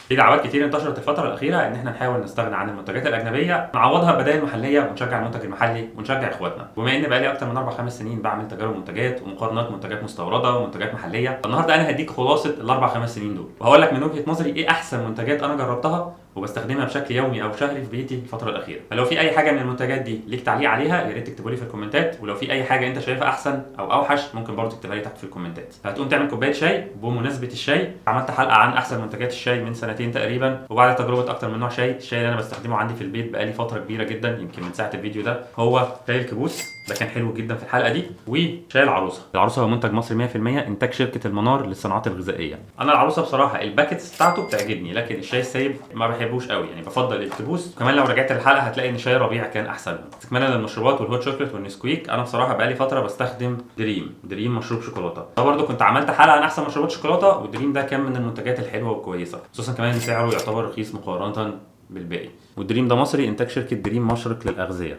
في دعوات كتير انتشرت الفترة الاخيرة ان احنا نحاول نستغنى عن المنتجات الاجنبية، نعوضها ببدائل محليه ونشجع المنتج المحلي ونشجع اخواتنا. بما ان بقالي اكتر من 4 5 سنين بعمل تجارب منتجات ومقارنات منتجات مستورده ومنتجات محليه، فالنهارده انا هديك خلاصه ال4 5 سنين دول، وهقول لك من وجهه نظري ايه احسن منتجات انا جربتها وبستخدمها بشكل يومي او شهري في بيتي الفترة الاخيره. فلو في اي حاجة من المنتجات دي ليك تعليق عليها، يا ريت تكتبوا لي في الكومنتات، ولو في اي حاجة انت شايفها احسن او اوحش ممكن برضه تكتبها لي تحت في الكومنتات. فهتقوم تعمل كوباية شاي. بمناسبة الشاي، عملت حلقة عن احسن منتجات الشاي من سنتين تقريبا، وبعد تجربه اكتر من نوع شاي، الشاي اللي انا بستخدمه عندي في البيت بقالي فترة كبيرة جدا يمكن من ساعة الفيديو ده هو شاي الكبوس، ده كان حلو جدا في الحلقة دي، وشاي العروسه. العروسة هو منتج مصري 100% انتاج شركة المنار للصناعات الغذائيه. انا العروسة بصراحة ال packets بتاعته بتعجبني، لكن الشاي السايب ما بحبوش قوي، يعني بفضل الكبوس. كمان لو رجعت الحلقة هتلاقي ان شاي ربيع كان احسنهم. استكمالا للمشروبات وال hot chocolate والنسكويك، انا بصراحة بقالي فترة بستخدم دريم. دريم مشروب شوكولاته، ده برضو كنت عملت حلقة عن احسن مشروبات شوكولاته، والدريم ده كان من المنتجات الحلوة والكويسه، خصوصا كمان ان سعره يعتبر رخيص مقارنة بالباقي. والدريم ده مصري انتاج شركة دريم مشرق للاغذيه.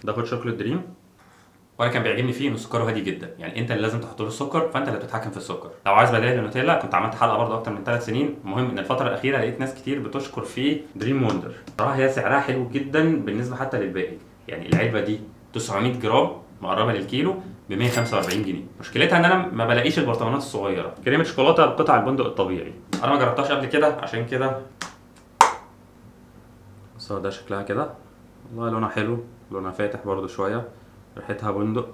ده hot chocolate دريم، وانا كان بيعجبني فيه ان سكره هادي جدا، يعني انت اللي لازم تحط له السكر، فانت اللي بتتحكم في السكر. لو عايز بدائل للنوتيلا كنت عملت حلقة برضه اكتر من 3 سنين. المهم ان الفترة الاخيرة لقيت ناس كتير بتشكر في دريم وندر. صراحة هي سعرها حلو جدا بالنسبة حتى للباقي، يعني العلبة دي 900 جرام مقربة للكيلو ب 145 جنيه. مشكلتها ان انا ما بلاقيش البرطمانات الصغيره. كريمة شوكولاتة بقطع البندق الطبيعي، انا ما جربتهاش قبل كده عشان كده، بس هو ده شكلها كده. والله لونها حلو، لونها فاتح برضو شويه، ريحتها بندق.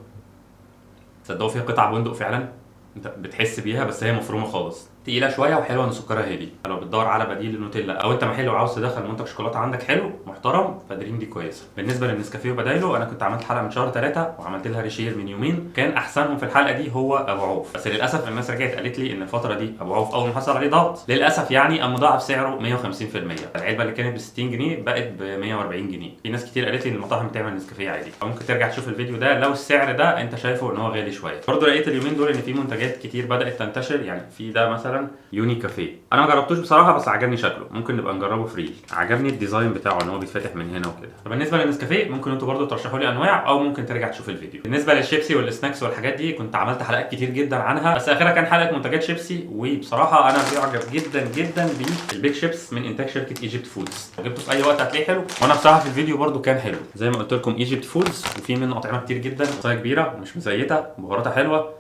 تصدقوا فيها قطع بندق فعلا، انت بتحس بيها، بس هي مفرومه خالص، تقيلة شويه، وحلوه ان سكرها هادي. لو بتدور على بديل للنوتيلا او انت محل وعاوز تدخل منتج شوكولاتة عندك حلو محترم، فدريم دي كويسه. بالنسبة للنسكافيه وبدايله، انا كنت عملت حلقة من شهر 3 وعملت لها reshare من يومين. كان احسنهم في الحلقة دي هو ابو عوف، بس للاسف الناس رجعت قالت لي ان الفترة دي ابو عوف اول ما حصل عليه ضغط للاسف يعني قام مضاعف سعره 150%. العلبة اللي كانت ب 60 جنيه بقت ب 140 جنيه. في ناس كتير قالت لي ان المطاعم بتعمل نسكافيه عادي، فممكن ترجع تشوف الفيديو ده لو السعر ده انت شايفه ان هو غالي شويه. برضه لقيت اليومين دول ان في منتجات كتير بدات تنتشر، يعني في ده مثلا يوني كافيه، انا ما جربتوش بصراحة بس عجبني شكله، ممكن نبقى نجربه في reel. عجبني ال design بتاعه ان هو بيتفتح من هنا وكده. فبالنسبه للنسكافيه ممكن انتوا برضه ترشحوا لي انواع او ممكن ترجع تشوف الفيديو. بالنسبة للشيبسي وال snacks والحاجات دي كنت عملت حلقات كتير جدا عنها، بس اخرها كان حلقة منتجات شيبسي. وبصراحة انا بيعجب جدا جدا بال Big Chips من انتاج شركة Egypt Foods. لو جبته في اي وقت هتلاقيه حلو، وانا بصراحة في الفيديو برضه كان حلو. زي ما قلت لكم Egypt Foods، وفي منه اطعمه كتير جدا، صايه كبيرة ومش مزيته، بهاراتها حلوه،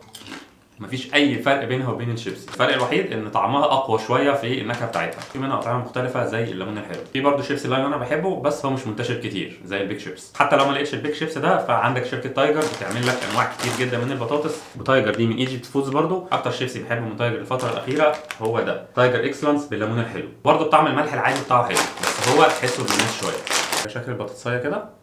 مفيش اي فرق بينها وبين الشيبسي. الفرق الوحيد ان طعمها اقوى شوية في النكهة بتاعتها. في منها اطعمه مختلفة زي الليمون الحلو. في برضه شيبسي لايم انا بحبه، بس هو مش منتشر كتير زي ال Big Chips. حتى لو ما لقيتش ال Big Chips ده فعندك شركة تايجر بتعمل لك انواع كتير جدا من البطاطس، وتايجر دي من Egypt Foods برضه. اكتر شيبسي بحبه من تايجر الفترة الاخيرة هو ده تايجر Excellence بالليمون الحلو. برضه بطعم الملح العادي بتاعه حلو، بس هو تحسه بالناس شوية. شكل البطاطسايه كده.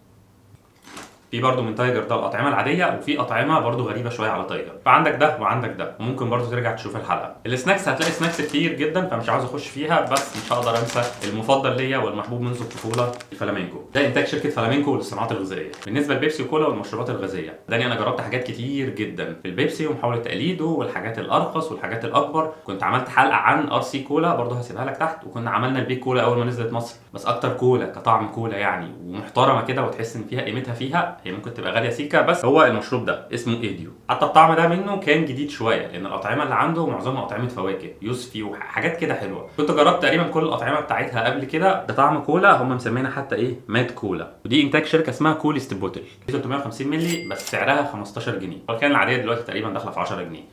في برضه من تايجر ده الاطعمة العاديه، وفي اطعمه برضه غريبة شوية على تايجر، فعندك ده وعندك ده، وممكن برضه ترجع تشوف الحلقه. ال snacks هتلاقي snacks كتير جدا فمش عاوز اخش فيها، بس مش هقدر انسى المفضل ليا والمحبوب منذ الطفوله، الفلامينكو. ده انتاج شركة فلامينكو للصناعات الغذائيه. بالنسبة لبيبسي وكولا والمشروبات الغازيه، داني انا جربت حاجات كتير جدا في البيبسي ومحاولة تقليده والحاجات الارخص والحاجات الاكبر. كنت عملت حلقة عن RC كولا برضه هسيبها لك تحت، وكنا عملنا ال Big كولا اول ما نزلت مصر. بس اكتر كولا كطعم كولا يعني ومحترمه كده وتحس ان فيها قيمتها فيها، هي ممكن تبقى غالية سيكا، بس هو المشروب ده اسمه ايديو. حتى الطعم ده منه كان جديد شويه، لان الاطعمة اللي عنده معظمها اطعمه فواكه يوسفي وحاجات كده حلوه. كنت جربت تقريبا كل الاطعمة بتاعتها قبل كده. ده طعم كولا، هم مسمينها حتى ايه Mad كولا، ودي انتاج شركة اسمها Coolest Bottle. 350 مللي بس سعرها 15 جنيه، وكان العادية دلوقتي تقريبا داخله في 10 جنيه.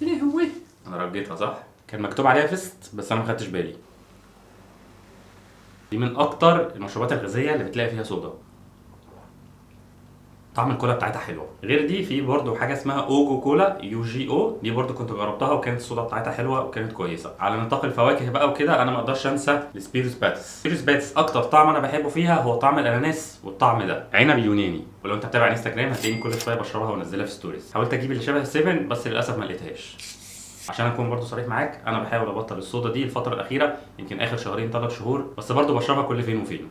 ايه هو انا رجيتها صح؟ كان مكتوب عليها فيست بس انا ما خدتش بالي. دي من اكتر المشروبات الغازية اللي بتلاقي فيها صودا. طعم الكولا بتاعتها حلوه. غير دي في برضو حاجة اسمها اوجو كولا، UGO، دي برضو كنت جربتها وكانت الصودا بتاعتها حلوة وكانت كويسه. على نطاق الفواكه بقى وكده انا ما اقدرش انسى السبيروس باتس. سبيروس باتس اكتر طعم انا بحبه فيها هو طعم الاناناس، والطعم ده عنب يوناني. ولو انت بتابع انستجرام هتلاقيني كل شوية بشربها وانزلها في stories. حاولت اجيب اللي شبه 7 بس للاسف ما لقيتهاش. عشان اكون برضو صريح معاك، انا بحاول ابطل الصودا دي الفترة الاخيره، يمكن اخر شهرين 3 شهور، بس برضو بشربها كل فين وفين.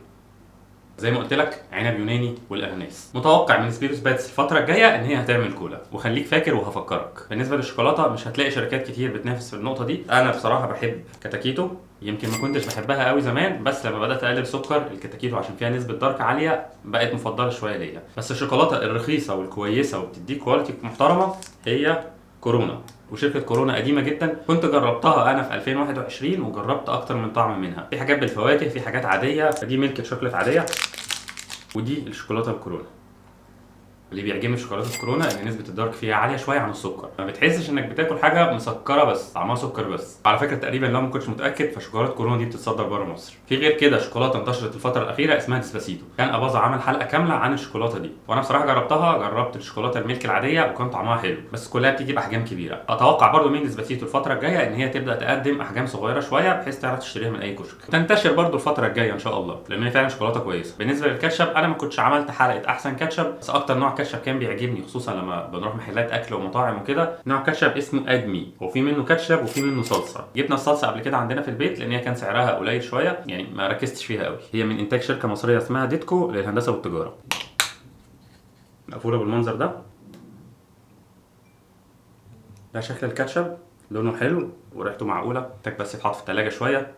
زي ما قلت لك عنب يوناني والاناناس. متوقع من سبيروس باتس الفترة الجاية ان هي هتعمل كولا، وخليك فاكر وهفكرك. بالنسبة للشوكولاته مش هتلاقي شركات كتير بتنافس في النقطة دي. انا بصراحة بحب كتاكيتو، يمكن ما كنتش بحبها قوي زمان، بس لما بدات اقلل سكر الكتاكيتو عشان فيها نسبه dark عالية بقت مفضلة شوية ليا. بس الشوكولاتة الرخيصة والكويسه وبتديك quality محترمه هي كورونا. وشركه كورونا قديمة جدا، كنت جربتها انا في 2021 وجربت اكتر من طعم منها، في حاجات بالفواكه، في حاجات عادية. فدي milk chocolate عادية، ودي الشوكولاتة الكورونا. اللي بيعجبني في شوكولاتة كورونا ان نسبه ال dark فيها عالية شوية عن السكر، ما بتحسش انك بتاكل حاجة مسكره بس طعمها سكر بس. على فكرة تقريبا لو ما كنتش متاكد فشوكولاته كورونا دي بتتصدر بره مصر. في غير كده شوكولاتة انتشرت الفترة الاخيرة اسمها ديسباسيتو، كان اباظة عمل حلقة كاملة عن الشوكولاتة دي، وانا بصراحة جربتها، جربت الشوكولاتة ال milk العادية وكان طعمها حلو، بس كلها بتيجي باحجام كبيرة. اتوقع برضو من ديسباسيتو الفترة الجاية ان هي تبدا تقدم احجام صغيرة شوية بحيث تعرف تشتريها من اي كشك، تنتشر برضو الفترة الجاية ان شاء الله، لان هي فعلا شوكولاتة كويسة. بالنسبة للكاتشب انا ما كنتش عملت حلقة احسن كاتشب، بس اكتر نوع كاتشب كان بيعجبني خصوصا لما بنروح محلات اكل ومطاعم وكده، نوع كاتشب اسمه ادمي، وفي منه كاتشب وفي منه صلصه. جبنا الصلصه قبل كده عندنا في البيت لان هي كان سعرها قليل شوية، يعني ما ركزتش فيها قوي. هي من انتاج شركة مصرية اسمها ديتكو للهندسه والتجارة. مقفولة بالمنظر ده. ده شكل الكاتشب، لونه حلو وريحته معقولة، محتاج بس يتحط في التلاجة شوية.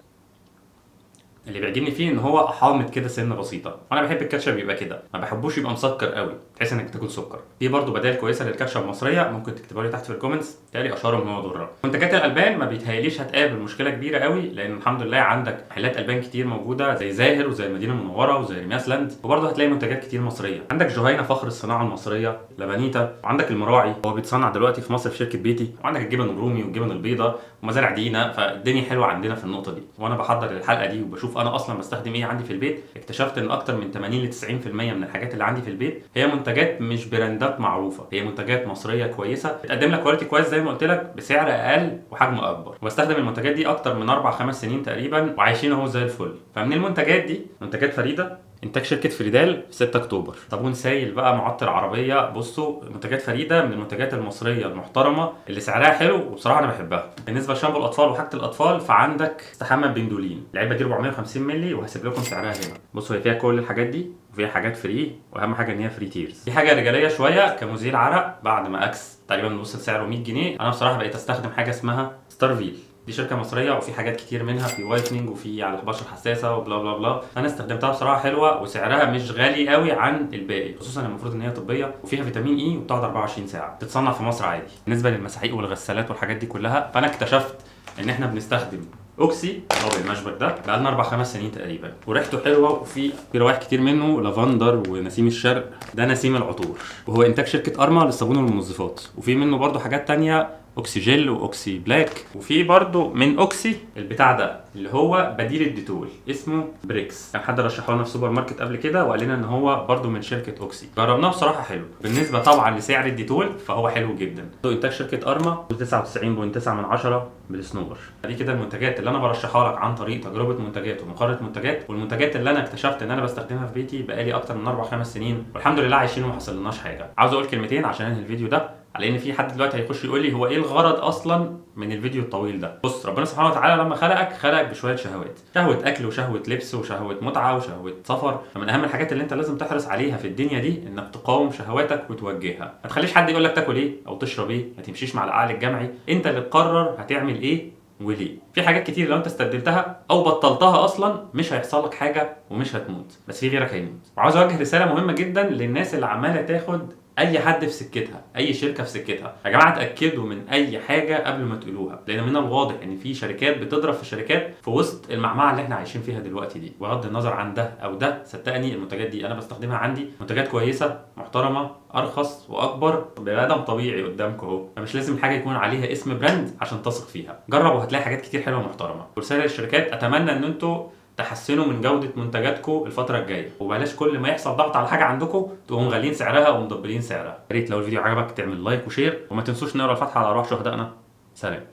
اللي بيعجبني فيه ان هو حامض كده سنة بسيطة، وانا بحب الكاتشب يبقى كده، ما بحبوش يبقى مسكر قوي، تحس انك بتاكل سكر. في برضه بدائل كويسة للكاتشب المصرية ممكن تكتبها لي تحت في ال comments، تالي اشهرهم هو ضره. منتجات الالبان ما بيتهيأليش هتقابل مشكلة كبيرة قوي، لان الحمد لله عندك محلات البان كتير موجودة زي زاهر وزي المدينة المنورة وزي ريماسلاند، وبرضه هتلاقي منتجات كتير مصرية. عندك جهينة فخر الصناعة المصرية، لبانيتا، وعندك المراعي هو بيتصنع دلوقتي في مصر في شركة بيتي، وعندك الجبن الرومي والجبن البيضاء ومزارع دينا، فالدنيا حلوة عندنا في النقطة دي. وانا بحضر الحلقة دي وبشوف انا اصلا بستخدم ايه عندي في البيت، اكتشفت ان اكتر من 80 ل 90% من الحاجات اللي عندي في البيت هي منتجات مش براندات معروفة، هي منتجات مصرية كويسة بتقدم لك quality كويس زي ما قلت لك بسعر اقل وحجم اكبر. وبستخدم المنتجات دي اكتر من 4-5 سنين تقريبا وعايشين اهو زي الفل. فمن المنتجات دي منتجات فريدة، انتاج شركة فريدال في 6 اكتوبر، صابون سايل بقى معطر عربية. بصوا منتجات فريدة من المنتجات المصرية المحترمة اللي سعرها حلو وبصراحة انا بحبها. بالنسبة لشامبو الاطفال وحاجه الاطفال فعندك استحمى بندولين، العلبة دي 450 مللي وهسيب لكم سعرها هنا. بصوا هي فيها كل الحاجات دي وفيها حاجات free، واهم حاجة ان هي free tears. دي حاجة رجالية شوية كمزيل عرق، بعد ما اكس تقريبا وصل سعره 100 جنيه انا بصراحة بقيت استخدم حاجة اسمها ستارفيل، دي شركة مصرية وفي حاجات كتير منها، في whitening وفي على البشرة حساسة و bla bla bla. انا استخدمتها بصراحة حلوة وسعرها مش غالي قوي عن الباقي، خصوصا المفروض ان هي طبية وفيها فيتامين E وبتقعد 24 ساعة، بتتصنع في مصر عادي. بالنسبة للمساحيق والغسالات والحاجات دي كلها فانا اكتشفت ان احنا بنستخدم اوكسي او المشبك ده بقالنا 4-5 سنين تقريبا، وريحته حلوة وفي روايح كتير منه، لافندر ونسيم الشرق، ده نسيم العطور، وهو انتاج شركة ارما للصابون والمنظفات. وفي منه برده حاجات تانية، اوكسي جل واوكسي بلاك، وفي برده من اوكسي البتاع ده اللي هو بديل الديتول اسمه بريكس، كان حد رشحه لنا في سوبر ماركت قبل كده وقال لنا ان هو برده من شركة اوكسي، جربناه بصراحة حلو. بالنسبة طبعا لسعر الديتول فهو حلو جدا. انتاج شركة ارما 99.9 من 10 بالسنوبر. دي كده المنتجات اللي انا برشحها لك عن طريق تجربه منتجات ومقارنة منتجات، والمنتجات اللي انا اكتشفت ان انا بستخدمها في بيتي بقالي اكتر من 4-5 سنين والحمد لله عايشين وما حصلناش حاجة. عاوز اقول كلمتين عشان انهي الفيديو ده، على ان في حد دلوقتي هيخش يقول لي هو ايه الغرض اصلا من الفيديو الطويل ده. بص، ربنا سبحانه وتعالى لما خلقك خلقك بشوية شهوات، شهوة اكل وشهوة لبس وشهوة متعه وشهوة سفر. فمن اهم الحاجات اللي انت لازم تحرص عليها في الدنيا دي انك تقاوم شهواتك وتوجهها. ما تخليش حد يقول لك تاكل ايه او تشرب ايه، ما تمشيش مع العقل الجمعي، انت اللي تقرر هتعمل ايه وليه. في حاجات كتير لو انت استبدلتها او بطلتها اصلا مش هيحصل لك حاجة ومش هتموت، بس في غيرك هيموت. وعاوز اوجه رسالة مهمة جدا للناس اللي عماله تاخد اي حد في سكتها، اي شركة في سكتها. يا جماعة اتاكدوا من اي حاجة قبل ما تقولوها، لان من الواضح ان في شركات بتضرب في شركات في وسط المعمعة اللي احنا عايشين فيها دلوقتي دي. بغض النظر عن ده او ده، صدقني المنتجات دي انا بستخدمها عندي، منتجات كويسة محترمه، ارخص واكبر، بني ادم طبيعي قدامكم اهو، فمش لازم حاجة يكون عليها اسم brand عشان تثق فيها. جرب وهتلاقي حاجات كتير حلوة ومحترمه. ورسالة للشركات، اتمنى ان انتوا تحسنوا من جودة منتجاتكم الفترة الجاية، وبلاش كل ما يحصل ضغط على حاجة عندكم تقوموا غاليين سعرها ومدبلين سعرها. يا ريت لو الفيديو عجبك تعمل like و share، وما تنسوش نقرا الفاتحة على أرواح شهدائنا. سلام.